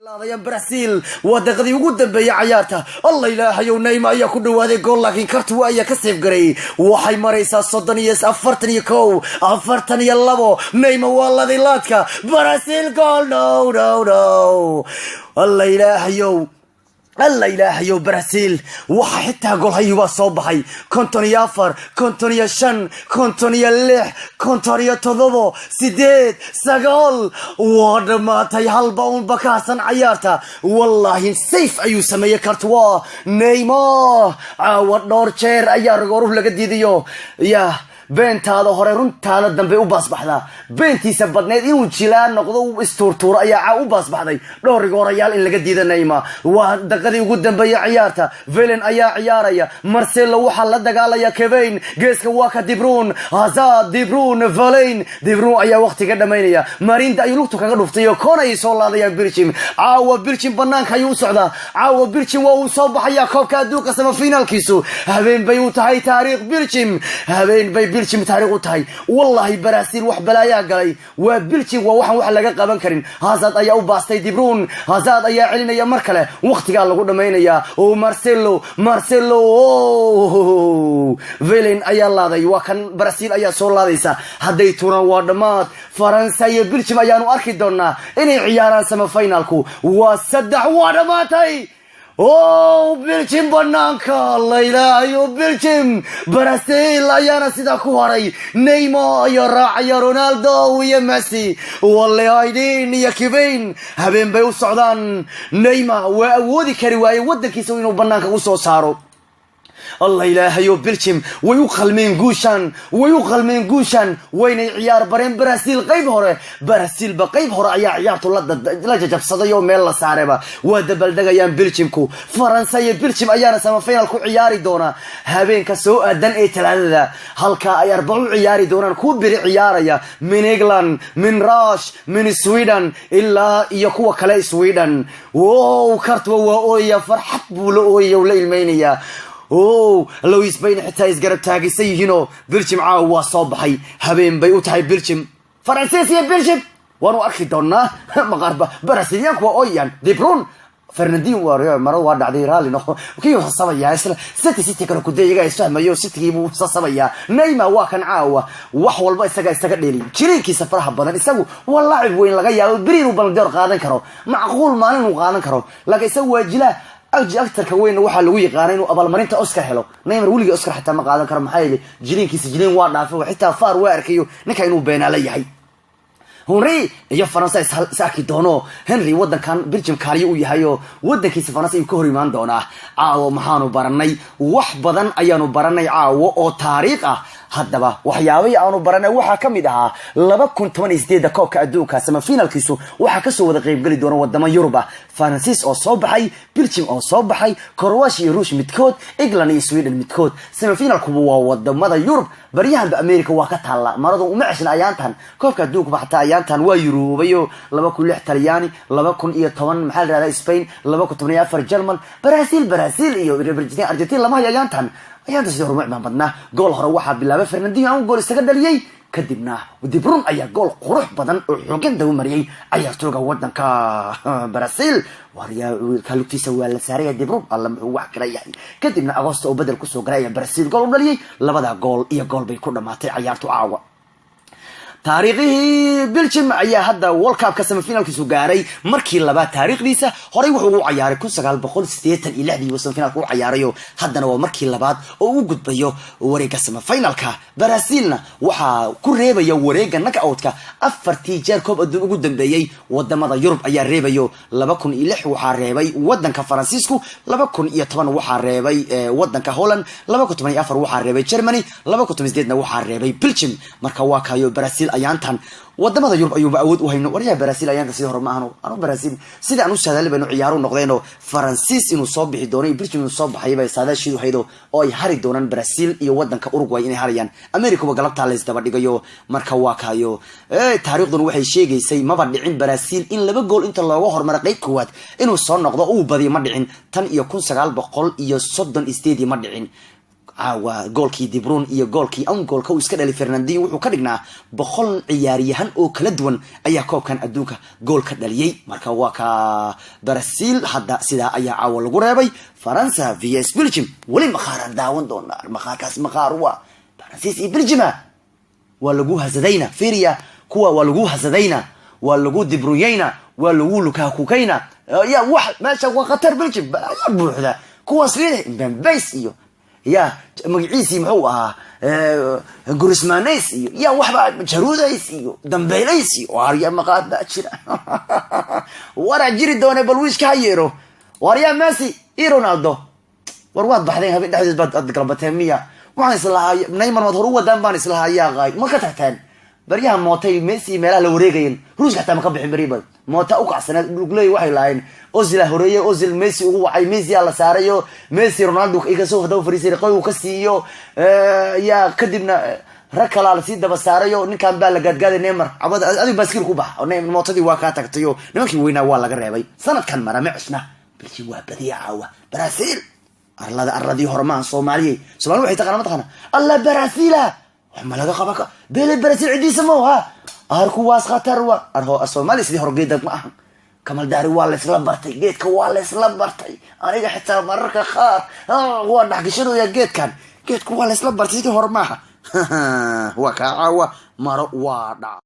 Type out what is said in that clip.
Laadayan Brazil waa daqiiqadii ugu dambeeyay cayaarta. Allah ilaahayow, Neymar ayaa ku dhawaaday gool, laakiin Courtois ayaa ka save garay. Waxay maraysaa 30 iyo 41, 42. Neymar waa laday laadka. Brazil gool! No, no, no! Allah ilaahayow, Alla ilaahayow, Brazil waxa xitaa golhayu baa soo baxay. 54, 55, 56, 57, 8, 9, waa dhammaatay. Halba unba ka harsan cayaarta. Wallaahi, save ayuu sameeyey Courtois. Neymar caawa dhowr jeer ayaa rigooruhu laga diidayo. Ya beentaada hore runtaada dambe u baasbaxdaa. Beentiisa badneyd inuu jilaa noqdo, u istuurtuuro ayaa caa u baasbaxday. Dhowr rigoorayaal in laga diida Neymar. Waa daqadii ugu dambeeyay ciyaarta. Velen ayaa ciyaaraya. Marcelo waxaa la dagaalaya Kevin geeska. Waa ka De Bruyne, Hazard, De Bruyne, Velen. De Bruyne ayaa waqtiga dhamaynaya. Marinda ayuu lugtu kaga dhuftay oo koon ayay soo laadayaan Belgium. Caawa Belgium banaanka ayuu u socdaa. Caawa Belgium waa uu soo baxaya koobka adduunka semifinalkiisu. Habeen bay u tahay taariikh Belgium, habeen bay Belgium taariikh u tahay. Wallahi, Brazil wax balaayaa galay. Waa Belgium, waa waxaan wax laga qaban karin. Hazard ayaa u baastay De Bruyne. Hazard ayaa celinaya mar kale. Waqtigaa lagu dhamaynayaa oo Marcelo, Marcelo Velen ayaa laaday. Waa kan, Brazil ayaa soo laadaysa. Hadday turaan waa dhammaad. Faransa iyo Belgium ayaanu arki doonaa inay ciyaaraan semifinalku. Waa saddex, waa dhammaatay. O Belgium banaanka laylaayo. Belgium, Brazil ayaana sidaa ku haray. Neymar ayaa raacaya Ronaldo iyo Messi, wale Aidin iyo Kevin. Habeen bay u socdaan. Neymar waa awoodi kari waaye waddankiisa inuu banaanka usoo saaro. Allah ilaahayo, Belgium way u qalmeen guushan, way u qalmeen guushan. Waynay ciyaar bareen Brazil qayb hore. Brazilba qayb hore ayaa ciyaartu la jajabsaday oo meel la saareba. Waa dabaaldegayaan Belgiumku. Faransa iyo Belgium ayaana semifinal ku ciyaari doona habeenka soo aadan ee Talaadada, halka ay Arbaco ciyaari doonaan kuwa beri ciyaaraya min England, min Rush, min Sweden ilaa iyo kuwa kale Sweden. Wow, Courtois waa ooyaya, farxad buu la ooyaya, la ilmeynayaa. O Louis bayna xitaa isgarab taagisan yihiinoo Belgium caawa waa soo baxay. Habeen bay u tahay Belgium. Faransiis iyo Belgium waanu arki doonaa. Maqaarba Brasiliyaanku waa ooyayaan. De Bruyne, Fernandin, waa maro, waa dhacday, raalli noqo. Kii sasabayaa isla City, City kale kude iyaga isfahmayo, Citygii buu sasabayaa. Neymar waa kan caawa wax walba isaga isaga dheeliy. Jiriinkiisa faraha badan, isagu waa laacib weyn. Laga yaabo beri inuu Ballon d'Or qaadan karo, macquul maalin inuu qaadan karo, laakiin isagu waa jilaa actorka weynna. Waxaa lagu yaqaana inuu abaalmarinta Oscar helo. Neymar weligii Oscar xitaa ma qaadan karo. Maxaa yeelay, jiliinkiisa jiliin waa dhaafay. Xitaa VAR waa arkayo ninka inuu beenaala yahay. Henry iyo Faransa is arki doono. Henry wadankan Belgium kaaliyo u yahay oo wadankiisa Faransa ayuu ka hor imaan doonaa. Caawo maxaanu baranay? Wax badan ayaanu baranay caawo oo taariikh ah. Haddaba waxyaabihii aanu baranay waxaa ka mid ahaa 2018-da koobka adduunka semifinalkiisu waxaa kasoo wada qeybgeli doona wadamo Yurub ah: Faransiis oo soo baxay, Belgium oo soo baxay, Croatia iyo Ruush midkood, England iyo Sweden midkood. Semifinalkuba waa wadamada Yurub. Baryahanba America waa ka taalla, maradu uma ceshna ayaantan. Koobka adduunkuba xataa ayaantan waa yuruubayo. 2006 Talyaani, 2010 maxaa la rahdaa Spain, 2014 German, Brazil. Brazil iyo Argentina lama hayo ayaantan. Ayaanta sidii horuma imaan badnaa. Gool hore waxaa bilaabay Fernandinho, aan gool isaga dhaliyey. Kadibna De Bruyne ayaa gool qurux badan oo xoogan daba mariyey cayaartooga wadanka Brazil. Waryaa, wiilka lugtiisa waa la saaraya. De Bruyne, alla muxuu wax kala yahay! Kadibna Agosto oo bedel kusoo galay ayaa Brazil gool u dhaliyey. Labada gool iyo gool bay ku dhamaatay cayaartu caawa. Taariikhihii Belgium ayaa hadda World Cupka semifinalkiisu gaaray markii labaad taariikhdiisa. Horey wuxuu u cayaaray 1986-dii uu semifinalka u cayaarayo. Haddana waa markii labaad oo u gudbayo wareegga semifinalka. Brazilna waxaa ku reebaya wareegga knockout-ka afartii jeer koob adduun ugu dambeeyey wadamada Yurub ayaa reebayo. 2006 waxaa reebay wadanka Faransiisku, 2010 waxaa reebay wadanka Holland, 2014 waxaa reebay Germany, 2018-na waxaa reebay Belgium. Marka waa kayo Brazil ayaantan wadamada Yurub ayuuba awood u hayno. Waryaha, Brazil ayaanta sidii hore ma ahno. Anu Brazil sida aan u saadaali baynu ciyaaru noqdeenoo Faransiis inuu soo bixi doono iyo Belgium inuu soo baxay bay saadaashiidu haydo, oo ay hari doonaan Brazil iyo wadanka Uruguay inay harayaan. Americaba galabtaa laysdaba dhigayo. Marka waa kayo, taariikhduna waxay sheegaysay maba dhicin Brazil in laba gool inta looga hormaro qeyb koowaad inuu soo noqdo uu badiyo. Ma dhicin tan iyo 1938-dii, ma dhicin. Caawa goolkii De Bruyne iyo goolkii own goolka uu iska dhalay Fernandinho wuxuu ka dhignaa 100 ciyaaryahan oo kala duwan ayaa koobkan adduunka gool ka dhaliyey. Marka waa ka Brazil hadda sidaa ayaa caawa lagu reebay. Faransa vs Belgium weli maqaaraan daawan doonaa. Maqaarkaas maqaar waa Faransiis iyo Belgiuma. Waa lagu hasadayna, fiiriya kuwa, waa lagu hasadayna, waa lagu Dibruyeyna, waa lagu Lukakukayna. Ya wax meesha waa khatar. Belgium ayaa buuxda kuwaas. Fiiri Mbembeys iyo ya magaciisii muxuu ahaa, Grismanes iyo ya waxba Jarudays iyo Dambeylays iyo waarya maqaar baa jira. Waraa jiri doone, bal wiishka ha yeero. Waaryaa Messi iyo Ronaldo, war waad baxdeen habeen dhexdeed baad ad galbateen miya? Waxaan islahaa Neymar maad hor u wadaan baan islahaa. Yaa qaay, ma ka tagteen baryaha mootay Messi meelaha la wareegayen? Ruushka xataa ma ka bixin beriba moota u kacsaneed dhugley. Waxay lahayn Ozila horeeye, Ozil Messi ugu wacay, Messi aa la saarayo, Messi Ronaldo kasoo daba fariisay, qoy uu ka siiyo yaa, kadibna rag kalaa lasii daba saarayo. Ninkan baa la gaadgaaday Neymar cabada adig baaskiil ku bax, mootadii waa kaa tagtayo. Nimankii weynaa waa laga reebay sanadkan. Marame cusna Belgium waa badiya caawa Brazil. Arlada arladii hore maaha Soomaaliyey. Soomali waxay taqaana, ma taqaana alla Brazila wax ma laga qaba ka bele. Brazil cidiisa mo ha ar kuwaas khatar wa arho. Soomaaliya sidii hore geeda ma ahan. Kamal daari waa laysla bartay, geedka waa laysla bartay. Aniga xitaa mararka qaar waa dhexgashanaya geedkan. Geedku waa laysla bartay, sidii hore maaha. Waa kaa caawa maro waa dhac.